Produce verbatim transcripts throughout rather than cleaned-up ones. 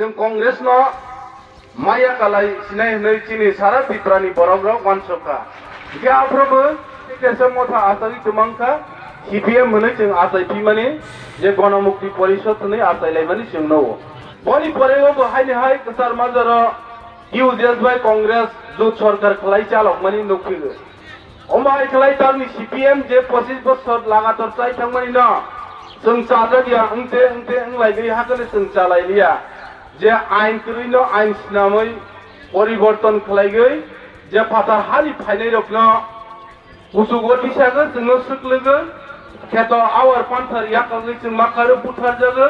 Chwng Congress no maya kalai sinai hwnwi chini sara Tripura ni borok rok uansuk kha. Hwnkhe aphuru bo T K S F Motha achagwi twmang kha, C P M hwnwi chwng achai phimani, je Gonomukti Porishod hwnwi achai laimani chwng nugo. Boni pore o bo haini hai kwchar majaro T U J S bai Congress jut sorkar khlai chalokmani nukphigo. Omo hai khlai tamni C P M je pochis bosor lagatar chai thangmani no chwng chajak ya, wngte wngte wnglaigwi hakhe chwng chalai liya. Je ain kwrwi no ain snamwi poriborton khlaigwi, je phatar hani phainai rok no kuchugo tisagwi chwngno swklwgwi, kheto awar panthar yakagwi chwng makharo butharjagwi,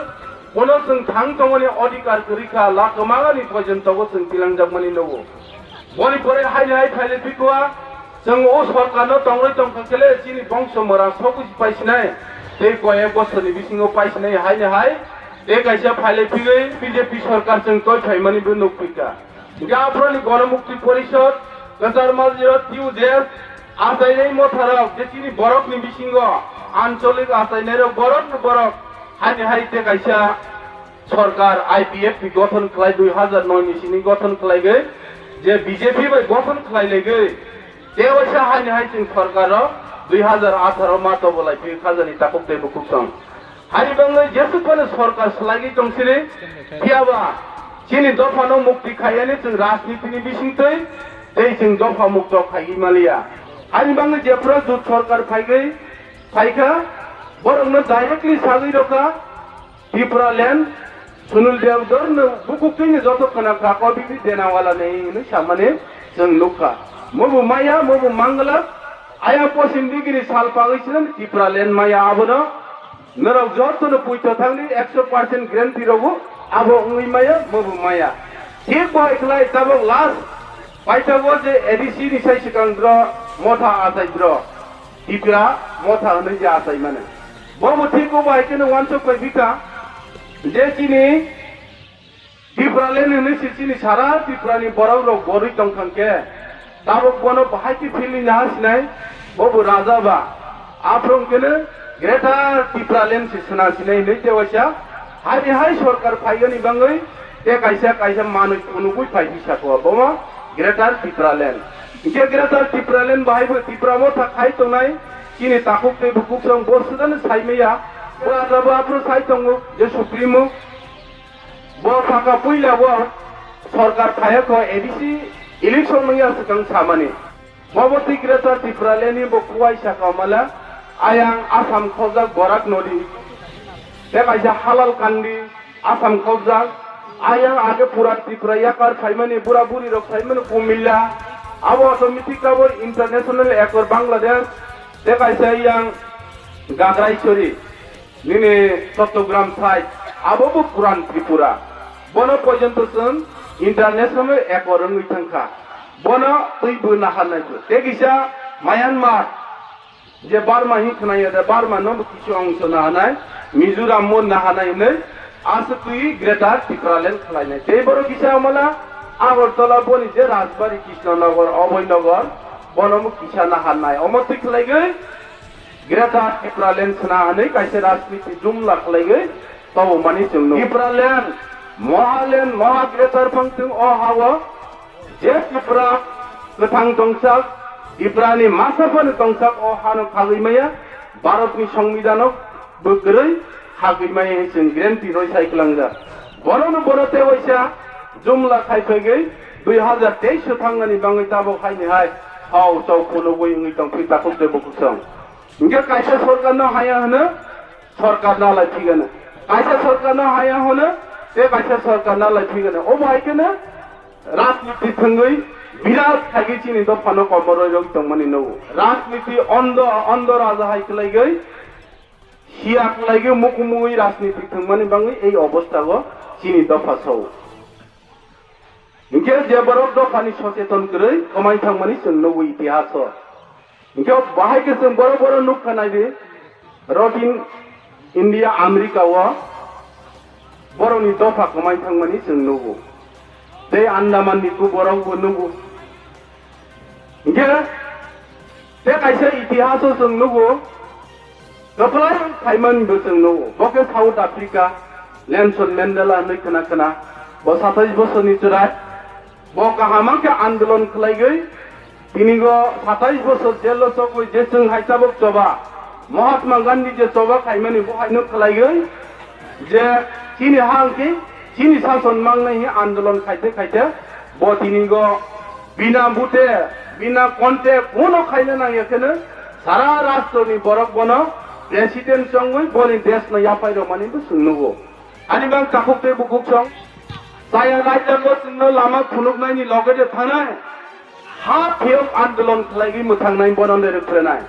bono chwng thang tongmani odhikar kwrwi kha, lakmagani poijon togo chwng tilangjakmani nugo. Boni pore haini hai phaile phikha, chwng o sorkar no tongrwi tongkha khe le chini bongso mora sogwi paisinai, tei koyek bosor ni bisingo paisinai haini hai, tei kaisa phaile phigwi B J P sorkar chwng toi phaimani bo nukphikha. Hingkhe aphuruni Gonomukti Porishod, Kwchar Majra, T U J S, achainai motharok, je chini borokni bisingo, ancholik achainairok, borokno borok, haini hai tei kaisa sorkar I P F T gothon khlai dui hazar noi ni sini gothon khlaigwi, je B J P bai gothon khlailaigwi, tei waisa haini hai chwng sorkar rok dui hazar atharo ma tobo lai phi khajani takhuk tei bukhuk song. Haini bangwi jesuk phano sorkar swlaigwi tong sini, phiyaba chini dophano mukti khaiyani chwng rajniti ni bisingtwi tei chwng dopha mukto khaiwi maliya. Haini bangwi jephru jut sorkar phaigwi phaikha, borokno directly sagwi rokha, Tipraland, Sunil Debbarma no bukuktwi ni joto khna kha, ko bini denawala ni hinwi samani chwng nukha. Mobo maya, mobo mangla, ayang posim digini sal pagwi sino Tipraland maya abono. Norok joto no puito thangni ekso percent guarantee rogo, abo wngwi maya, mobo maya. Thik bo hai khlai tabok last paithago je A D C ni sai swkang bro, motha achai bro. Tipra motha hwnwi je achai mano. Bobo thik bo hai kheno uansuk pai bikha je chini Tipraland hwnwi se chini sara Tripura ni borok rok borwi tong thang khe, tabok bono bahai khe philwi naha sinai, bobo raja ba. Aphuru hwnkhe no Greater Tipraland se sna sinai hinwi tei waisa, haini hai sorkar phaigani bangwi tei kaisa kaisa manwi phunugwi phai phi sako, bomo Greater Tipraland. Hingkhe Greater Tipraland bahai bo Tipra motha khai tongnai, chini takhuk tei bukhuk song bo swdano saimaya, bo raja bo aphuru sai tongo je Supremo. Bo saka puila bo sorkar phaiya kho A D C election wngya swkang samani. Bo bo twi Greater Tipraland ni bo kuai saka mala, ayang Assam khojak Barak Nodi. Tei kaisa Halal Kandi, Assam khojak. Ayang age pura Tripura yakar phaimani, bura buri rok phaimani Kumilla. Abo automatic abo international accord Bangladesh. Tei kaisa yang Gagraisori. Nini Chattogram side, abo bo Puran Tripura. Bono porjonto chwng international accord wngwi thangkha. Bono twi bo naharnai bo. Tei kisa Myanmar, je Burma hin khwnaya de, Burma no bo kisu ongso naharnai, Mizoram mo naharnai hinwi, aswk twi Greater Tipraland khlainai. Tei borok kisa mala Agartala boni je Rajbari, Krishnanagar, Abhoynagar, bono bo kisa naharnai. Omo twi khlaigwi, Greater Tipraland sna hwnwi kaisa rajniti jumla khlaigwi tongmani chwng nukha. Tipraland, Mohaland, Moha Greater phang thwng o ha-o je Tripura kwthang tongsak, Tripura ni masa phano tongsak o hano khagwi maya, Bharat ni Songbidan o bo kwrwi khagwi maya hwnwi chwng guarantee rwi sai kwlangjak. Bono no bono tei waisa jumla khai phaigwi dui hazar teis o thangnani bangwi tabok haini hai hao chao phunugwi wngwi tongphi takhuk tei bukhuk song. Hingkhe kaisa sorkar no haya hwno, sorkar nalai phigano. Kaisa sorkar no haya hwno, tei kaisa sorkar nalai phigano. Omo hai kheno rajniti thwngwi birat khaigwi chini dophano komoroi rwi tongmani nugo. Rajniti ondo, ondo raja hai kwlaigwi, siya kwlaigwi mukumui rajniti thwngmani bangwi ei obostha o chini dopha sao. Hingkhe je borok dophani socheton kwrwi kwmai thangmani chwng nugo itihas o. Hingkhe bahai khe chwng borok borok nukha naidi, Rotin India America o borokni dopha kwmai thangmani chwng nugo. Tei Andaman ni ku borok bo nugo. Hingkhe tei kaisa itihas o chwng nugo, kwplai phaimani bo chwng nugo. Bo khe South Africa, Nelson Mandela hwnwi khna khna. Satais bosor ni chrai, bo kaham khe andolon khlaigwi, tini go satais bosor jail o sogwi je chwng hai tabuk choba, Mahatma Gandhi je choba khaimani bo haino khlaigwi, je chini ha hwnkhe chini sason mangnai hwnwi andolon khaite khaite, bo tini go bina bute, bina contact kuno khaina nangya kheno, sara rastro ni borok bono president chongwi boni desh no yaphai rwmani bo chwng nugo. Ani bang takhuk tei bukhuk song, chaya raijak o chwngno lama phunuknaini loge de thangnai, ha phiyok andolon khlaigwi mwthangnai bono nirok phrenai.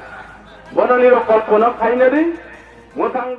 Bono nirok kolpona khaina di, mwthang